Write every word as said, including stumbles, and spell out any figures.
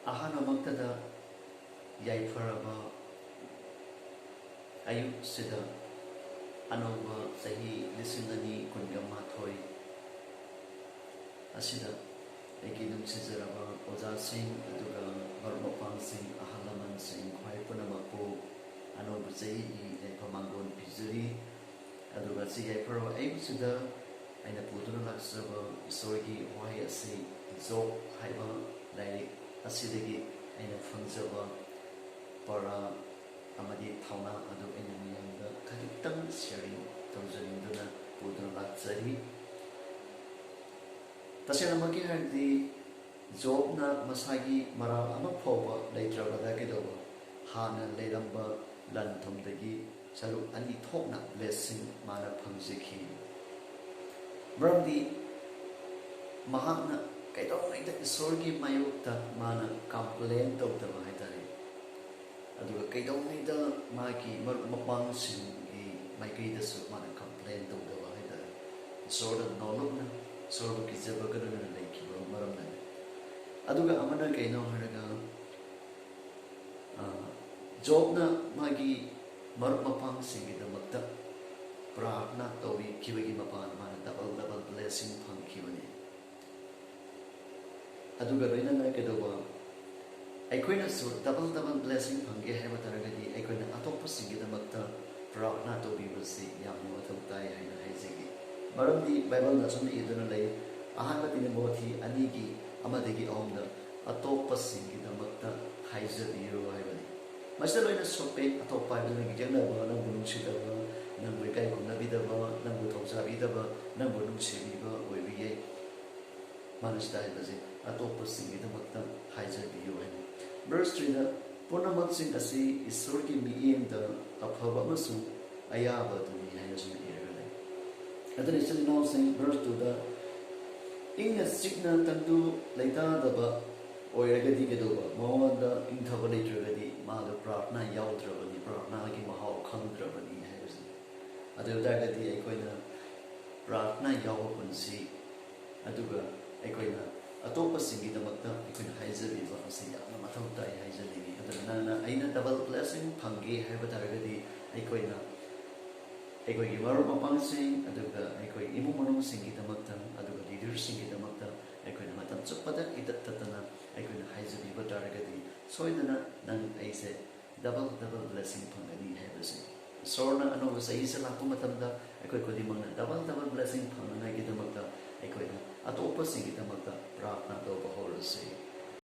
ꯑꯍꯥꯟꯕꯃꯛꯇꯗ ꯌꯥꯏꯐꯔꯕ ꯑꯌꯨꯛꯁꯤꯗ, ꯑꯅꯧꯕ ꯆꯍꯤ ꯂꯤꯁꯤꯡ ꯑꯅꯤ ꯀꯨꯟꯒ ꯃꯥꯊꯣꯏ ꯑꯁꯤꯗ ꯑꯩꯒꯤ ꯅꯨꯡꯁꯤꯖꯔꯕ ꯑꯣꯖꯥꯁꯤꯡ, ꯑꯗꯨꯒ ꯃꯔꯨꯞ ꯃꯄꯥꯡꯁꯤꯡ, ꯑꯍꯜ ꯂꯃꯟꯁꯤꯡ, ꯈ꯭ꯋꯥꯏ ꯄꯨꯝꯅꯃꯛꯄꯨ ꯑꯅꯧꯕ ꯆꯍꯤꯒꯤ ꯌꯥꯏꯐ ꯃꯥꯡꯒꯣꯜ ꯄꯤꯖꯔꯤ꯫ ꯑꯗꯨꯒ ꯁꯤ ꯌꯥꯏꯐꯔꯕ ꯑꯌꯨꯛꯁꯤꯗ ꯑꯩꯅ ꯄꯨꯗꯨꯅ ꯂꯥꯛꯆꯕ ꯏꯁꯣꯔꯒꯤ ꯋꯥꯍꯩ ꯑꯁꯤ ꯖꯣꯕ ꯍꯥꯏꯕ ꯂꯥꯏꯔꯤꯛ ꯑꯁꯤꯗꯒꯤ ꯑꯩꯅ ꯐꯪꯖꯕ ꯄꯔꯥ ꯑꯃꯗꯤ ꯊꯧꯅꯥ ꯑꯗꯨ ꯑꯩꯅ ꯃꯤꯌꯥꯝꯗ ꯈꯖꯤꯛꯇꯪ ꯁꯤꯌꯔꯤꯡ ꯇꯧꯖꯅꯤꯡꯗꯨꯅ ꯄꯨꯗꯨꯅ ꯂꯥꯛꯆꯔꯤ꯫ ꯇꯁꯦꯡꯅꯃꯛꯀꯤ ꯍꯥꯏꯔꯗꯤ, ꯖꯣꯕꯅ ꯃꯁꯥꯒꯤ ꯃꯔꯥꯜ ꯑꯃ ꯐꯥꯎꯕ ꯂꯩꯇ꯭ꯔꯕꯗ ꯀꯩꯗꯧꯕ, ꯍꯥꯟꯅ ꯂꯩꯔꯝꯕ ꯂꯟ ꯊꯨꯝꯗꯒꯤ ꯁꯔꯨꯛ ꯑꯅꯤ ꯊꯣꯛꯅ ꯕ꯭ꯂꯦꯁꯤꯡ ꯃꯥꯅ ꯐꯪꯖꯈꯤ꯫ ꯃꯔꯝꯗꯤ ꯃꯍꯥꯛꯅ ꯀꯩꯗꯧꯉꯩꯗ ꯏꯁꯣꯔꯒꯤ ꯃꯥꯌꯣꯛꯇ ꯃꯥꯅ ꯀꯝꯄ꯭ꯂꯦꯟ ꯇꯧꯗꯕ ꯍꯥꯏꯇꯥꯔꯦ, ꯑꯗꯨꯒ ꯀꯩꯗꯧꯉꯩꯗ ꯃꯥꯒꯤ ꯃꯔꯨꯞ ꯃꯄꯥꯡꯁꯤꯡꯒꯤ ꯃꯥꯏꯀꯩꯗꯁꯨ ꯃꯥꯅ ꯀꯝꯄ꯭ꯂꯦꯟ ꯇꯧꯗꯕ ꯍꯥꯏꯇꯥꯔꯦ, ꯏꯁꯣꯔꯗ ꯅꯣꯂꯨꯛꯅ, ꯏꯁꯣꯔꯕꯨ ꯀꯤꯖꯕꯒ ꯂꯣꯏꯅꯅ ꯂꯩꯈꯤꯕ ꯃꯔꯝꯅꯅꯤ꯫ ꯑꯗꯨꯒ ꯑꯃꯅ ꯀꯩꯅꯣ ꯍꯥꯏꯔꯒ, ꯑ, ꯖꯣꯕꯅ ꯃꯥꯒꯤ ꯃꯔꯨꯞ ꯃꯄꯥꯡꯁꯤꯡꯒꯤꯗꯃꯛꯇ ꯄ꯭ꯔꯥꯔꯊꯅꯥ ꯇꯧꯕꯤꯈꯤꯕꯒꯤ ꯃꯄꯥꯟ ꯃꯥꯅ ꯗꯕꯜ ꯗꯕꯜ ꯕ꯭ꯂꯦꯁꯤꯡ ꯐꯪꯈꯤꯕꯅꯤ꯫ ꯑꯗꯨꯒ ꯂꯣꯏꯅꯅ ꯀꯩꯗꯧꯕ, ꯑꯩꯈꯣꯏꯅꯁꯨ ꯗꯕꯜ ꯗꯕꯜ ꯕ꯭ꯂꯦꯁꯤꯡ ꯐꯪꯒꯦ ꯍꯥꯏꯕ ꯇꯥꯔꯒꯗꯤ ꯑꯩꯈꯣꯏꯅ ꯑꯇꯣꯞꯄꯁꯤꯡꯒꯤꯗꯃꯛꯇ ꯄ꯭ꯔꯥꯔꯊꯅꯥ ꯇꯧꯕꯤꯕꯁꯤ ꯌꯥꯝꯅ ꯃꯊꯧ ꯇꯥꯏ ꯍꯥꯏꯅ ꯍꯥꯏꯖꯒꯦ꯫ ꯃꯔꯝꯗꯤ ꯕꯥꯏꯕꯜꯅ ꯑꯁꯨꯝꯅ ꯏꯗꯨꯅ ꯂꯩ, ꯑꯍꯥꯟꯕ ꯇꯤꯃꯣꯊꯤ ꯑꯅꯤꯒꯤ ꯑꯃꯗꯒꯤ ꯑꯍꯨꯝꯗ, "ꯑꯇꯣꯞꯄꯁꯤꯡꯒꯤꯗꯃꯛꯇ ꯍꯥꯏꯖꯕꯤꯌꯨ" ꯍꯥꯏꯕꯅꯤ꯫ ꯃꯁꯤꯗ ꯂꯣꯏꯅ ꯁꯣꯛꯄꯦ꯫ ꯑꯇꯣꯞꯄ ꯍꯥꯏꯕꯗꯤ ꯅꯪꯒꯤ ꯌꯦꯛꯅꯕ, ꯅꯪꯕꯨ ꯅꯨꯡꯁꯤꯗꯕ, ꯅꯪꯕꯨ ꯏꯀꯥꯏ ꯈꯨꯝꯅꯕꯤꯗꯕ, ꯅꯪꯕꯨ ꯊꯧꯖꯥꯕꯤꯗꯕ, ꯅꯪꯕꯨ ꯅꯨꯡꯁꯤꯕꯤꯕ ꯑꯣꯏꯕ ꯌꯥꯏ꯫ ꯃꯥꯅ ꯁꯤꯗ ꯍꯥꯏꯕꯁꯦ, "ꯑꯇꯣꯞꯄꯁꯤꯡꯒꯤꯗꯃꯛꯇ ꯍꯥꯏꯖꯕꯤꯌꯨ" ꯍꯥꯏꯅ꯫ ꯚꯔꯁ ꯊ꯭ꯔꯤꯗ, "ꯄꯨꯝꯅꯃꯛꯁꯤꯡ ꯑꯁꯤ ꯏꯁꯣꯔꯒꯤ ꯃꯤꯠꯌꯦꯡꯗ ꯑꯐꯕ ꯑꯃꯁꯨꯡ ꯑꯌꯥꯕꯗꯨꯅꯤ" ꯍꯥꯏꯅ ꯁꯨꯝ ꯏꯔꯒ ꯂꯩ꯫ ꯑꯗꯨꯅ ꯏꯆꯤꯜ ꯏꯅꯥꯎꯁꯤꯡ, ꯚꯔꯁ ꯇꯨꯗ, "ꯏꯪꯅ ꯆꯤꯛꯅ ꯇꯪꯗꯨ ꯂꯩꯇꯥꯗꯕ ꯑꯣꯏꯔꯒꯗꯤ ꯀꯩꯗꯧꯕ? ꯃꯉꯣꯟꯗ ꯏꯪꯊꯕ ꯂꯩꯇ꯭ꯔꯒꯗꯤ ꯃꯥꯗꯣ ꯄ꯭ꯔꯥꯔꯊꯅꯥ ꯌꯥꯎꯗ꯭ꯔꯕꯅꯤ, ꯄ꯭ꯔꯥꯔꯊꯅꯥꯒꯤ ꯃꯍꯥꯎ ꯈꯪꯗ꯭ꯔꯕꯅꯤ" ꯍꯥꯏꯕꯁꯤꯅꯤ꯫ ꯑꯗꯨ ꯑꯣꯏ ꯇꯥꯔꯒꯗꯤ ꯑꯩꯈꯣꯏꯅ ꯄ꯭ꯔꯥꯔꯊꯅꯥ ꯌꯥꯎꯕ ꯄꯨꯟꯁꯤ, ꯑꯗꯨꯒ ꯑꯩꯈꯣꯏꯅ ꯑꯇꯣꯞꯄꯁꯤꯡꯒꯤꯗꯃꯛꯇ ꯑꯩꯈꯣꯏꯅ ꯍꯥꯏ ꯍꯥꯏꯖꯕꯤꯕ ꯑꯁꯤ ꯌꯥꯝꯅ ꯃꯊꯧ ꯇꯥꯏ ꯍꯥꯏꯖꯅꯤꯡꯏ꯫ ꯑꯗꯨꯅ ꯅꯪꯅ ꯑꯩꯅ ꯗꯕꯜ ꯕ꯭ꯂꯦꯁꯤꯡ ꯐꯪꯒꯦ ꯍꯥꯏꯕ ꯇꯥꯔꯒꯗꯤ, ꯑꯩꯈꯣꯏꯅ ꯑꯩꯈꯣꯏꯒꯤ ꯃꯔꯨꯞ ꯃꯄꯥꯡꯁꯤꯡ, ꯑꯗꯨꯒ ꯑꯩꯈꯣꯏ ꯏꯃꯨꯡ ꯃꯅꯨꯡꯁꯤꯡꯒꯤꯗꯃꯛꯇ, ꯑꯗꯨꯒ ꯂꯤꯗꯔꯁꯤꯡꯒꯤꯗꯃꯛꯇ ꯑꯩꯈꯣꯏꯅ ꯃꯇꯝ ꯆꯨꯞꯄꯗ ꯏꯇꯠ ꯇꯠꯇꯅ ꯑꯩꯈꯣꯏꯅ ꯍꯥꯏꯖꯕꯤꯕ ꯇꯥꯔꯒꯗꯤ, ꯁꯣꯏꯗꯅ ꯅꯪ ꯑꯩꯁꯦ ꯗꯕꯜ ꯗꯕꯜ ꯕ꯭ꯂꯦꯁꯤꯡ ꯐꯪꯒꯅꯤ ꯍꯥꯏꯕꯁꯤ꯫ ꯏꯁꯣꯔꯅ ꯑꯅꯧꯕ ꯆꯍꯤꯁꯦ ꯂꯥꯛꯄ ꯃꯇꯝꯗ ꯑꯩꯈꯣꯏ ꯈꯨꯗꯤꯡꯃꯛꯅ ꯗꯕꯜ ꯗꯕꯜ ꯕ꯭ꯂꯦꯁꯤꯡ ꯐꯪꯅꯉꯥꯏꯒꯤꯗꯃꯛꯇ ꯑꯩꯈꯣꯏꯅ ꯑꯇꯣꯞꯄꯁꯤꯡꯒꯤꯗꯃꯛꯇ ꯄ꯭ꯔꯥꯔꯊꯅꯥ ꯇꯧꯕ ꯍꯧꯔꯁꯤ꯫